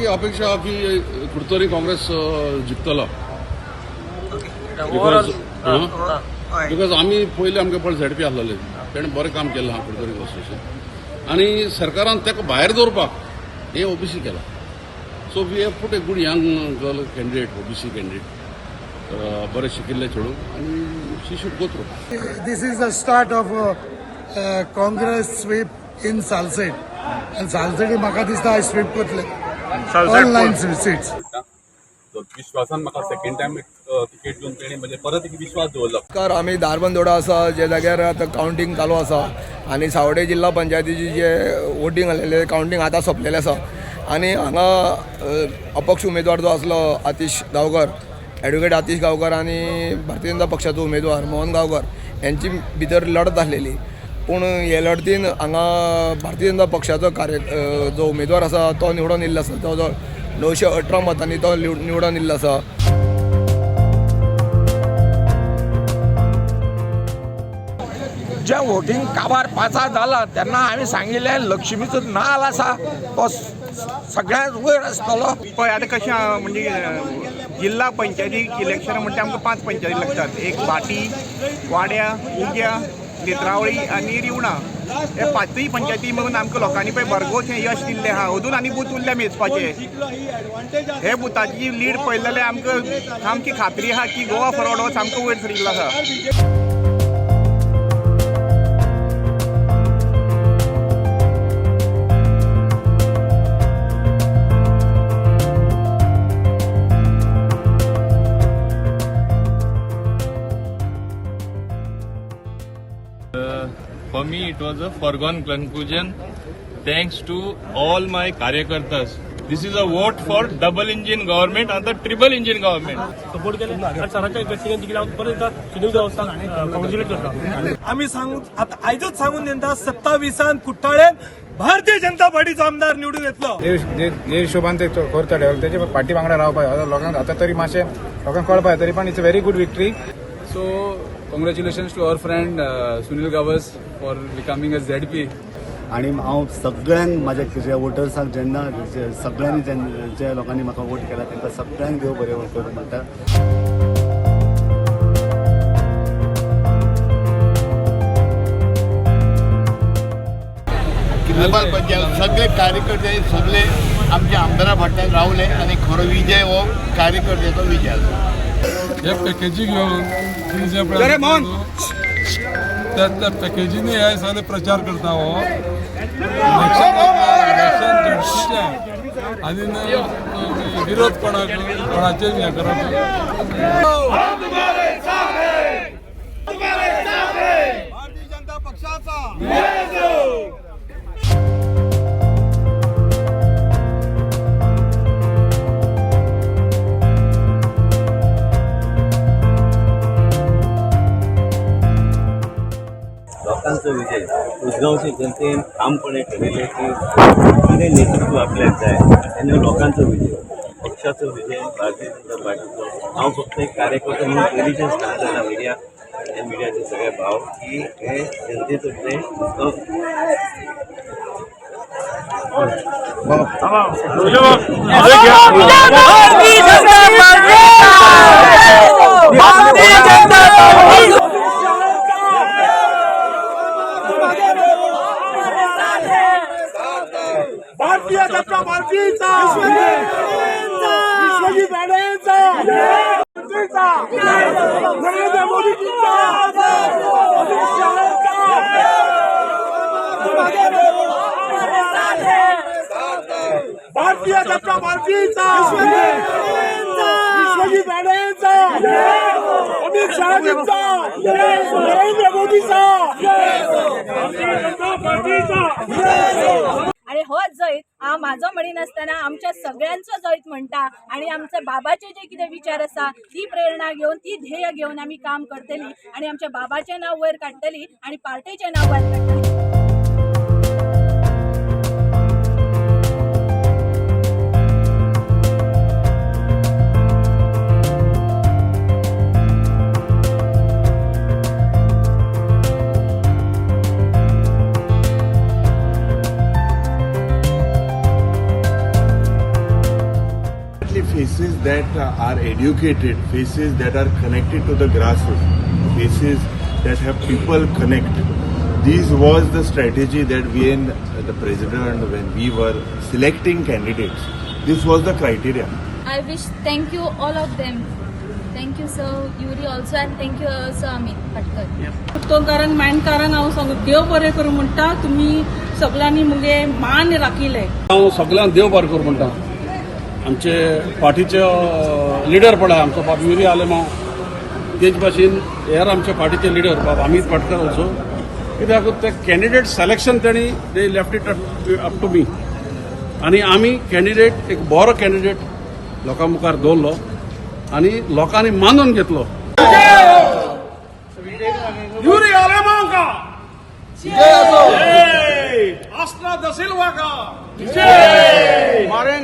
सामकी अपेक्षा आहा की कुडतरी काँग्रेस जिखतलो. ओवरऑल. Because आमी पयलीं आमगे पळय झेडपी आसलेले, तेणें बरें काम केल्लें आहा कुडतरी कॉन्स्टिट्युशन आनी सरकारान ताका भायर दवरपाक हें ओबीसी केलां. So we have put a good young girl candidate, OBC candidate, बरें शिकिल्लें चेडूं आनी she should go through. This is the start of Congress sweep in Salcete. And Salcete म्हाका दिसता आयज स्वीप करतले ऑल 9 सीट्स. विश्वासान म्हाका सेकंड टायम तिकेट दिवन तेणी म्हणजे परत एक विश्वास दवरलो. नमस्कार. आमी धारबंदोडा आसा, जे जाग्यार आतां कावंटींग चालू आसा आनी सावडे जिल्हा पंचायतीची जे वोटींग आसलेलें कावंटींग आतां सोंपलेलें आसा आनी हांगा अपक्ष उमेदवार जो आसलो आतिश गांवकर, एडवोकेट आतिश गांवकर आनी भारतीय जनता पक्षाचो उमेदवार मोहन गांवकर यांची भितर लढत आसलेली. पूण हे लढतीन हांगा भारतीय जनता पक्षाचो कार्य जो उमेदवार आसा तो निवडून येयल्लो आसा. तो जो 918 मतांनी तो निवडून येयल्लो आसा. जें वोटींग काबार पांचा जाला तेन्ना हांवें सांगिल्लें, लक्ष्मीचो नाल आसा तो सगळ्यांत वयर आसतलो. पळय आतां कशें आहा म्हणजे जिल्हा पंचायती इलेक्शन म्हणटा आमकां 5 पंचायती लागतात. एक भाटी, वाड्या, उग्या, नेत्रावळी आनी रिवणा. हे 5 पंचायती म्हणून आमकां लोकांनी पळय भरघोस हें यश दिल्लें आहा. अजून आनी बूथ उरल्या मेजपाचे. हे बुथाची लीड पळयले जाल्यार आमकां सामकी खात्री आहा की गोवा फॉरवर्ड हो सामको वयर सरिल्लो आसा. For me, it was a foregone conclusion. Thanks to all my karyakartas. This is a vote for double engine government and the triple engine government. Support केले आनी सरांच्या व्यक्तिगत जिखले. हांव परत एकदा सुनील गांवसाक कॉंग्रेच्युलेट करता. आम्ही सांगू आता आयजच सांगून दिता, 27 कुठ्ठाळेन भारतीय जनता पार्टीचो आमदार निवडून येतलो. जे जे हिशोबान ते करतले तेजे पार्टी वांगडा रावपाक जाय. आतां लोकांक आतां तरी मातशें लोकांक कळपाक जाय, तरी पण it's a very good victory. So congratulations to our friend Sunil Gawas for becoming a ZP. आनी हांव सगळ्यांक म्हाज्या जे वोटर्सांक जेन्ना सगळ्यांनी जे लोकांनी म्हाका वोट केला तांकां सगळ्यांक देव बरें करूं म्हणटा. किल्लपाल पंचायत सगळे कार्यकर्ते सगळे आमच्या आमदारा फाटल्यान रावले आनी खरो विजय हो कार्यकर्त्याचो विजय आसा. हे पॅकेजी घेवन त्या त्या पॅकेजीनी हे सगळे प्रचार करता हो इलेक्शन इलेक्शन जडशीचें आनी विरोध कोणाक कोणाचेर हें करप. भारतीय जनता पक्षाचा. लोकांचो विजय, उसगांवचे जनतेन ठामपणे ठरयलें की कितें नेतृत्व आपल्याक जाय तेन्ना लोकांचो विजय, पक्षाचो विजय, भारतीय जनता पार्टीचो. हांव फक्त एक कार्यकर्तो म्हणून पयलींच्यान सांगताना मिडिया आनी मिडियाचे सगळे भाव की हे जनतेचो विजय उसगांव. भारतीय जनता पार्टी. भारतीय जनता पार्टीचा, विश्वजित राणेंचा, नरेंद्र मोदीजींचा, अमित शहांचा. भारतीय जनता पार्टीचा, विश्वजित राणेंचा, अमित शहाजींचा, नरेंद्र मोदीचा. जनता पार्टीचा. आणि हो जैत हांव म्हाजो म्हणिनासतना आमच्या सगळ्यांचो जैत म्हणटा आनी आमच्या बाबाचे जे कितें विचार आसा ती प्रेरणा घेवन, ती ध्येय घेवन आमी काम करतली आनी आमच्या बाबाचें नांव वयर काडटली आनी पार्टेचें नांव वयर काडटली. faces that are educated, faces that are connected to the grassroots, faces that have people connect. This was the strategy that we and the president, when we were selecting candidates, this was the criteria. I wish thank you all of them. Thank you sir Yuri also and thank you also Amit Patkar. कुत्तोंकारांक मायणकारांक हांव सांगू देव बरें करूं म्हणटा, तुमी सगळ्यांनी मुगे मान राखिले. हांव सगळ्यांक देव बरें करूं म्हणटा. आमचे पार्टीचे लिडर पळय आमचो बाब युरी आलेमांव, तेच भाशेन हेर आमच्या पार्टीचे लिडर बाब अमीत पाटकर ऑल्सो, कित्याक ते कॅन्डिडेट सिलेक्शन तेणी they left it up to me आनी आमी कॅन्डिडेट एक बरो कॅन्डिडेट लोकां मुखार दवरलो आनी लोकांनी मानून घेतलो. युरी आलेमांव का जय, आस्ना the Silva का जय.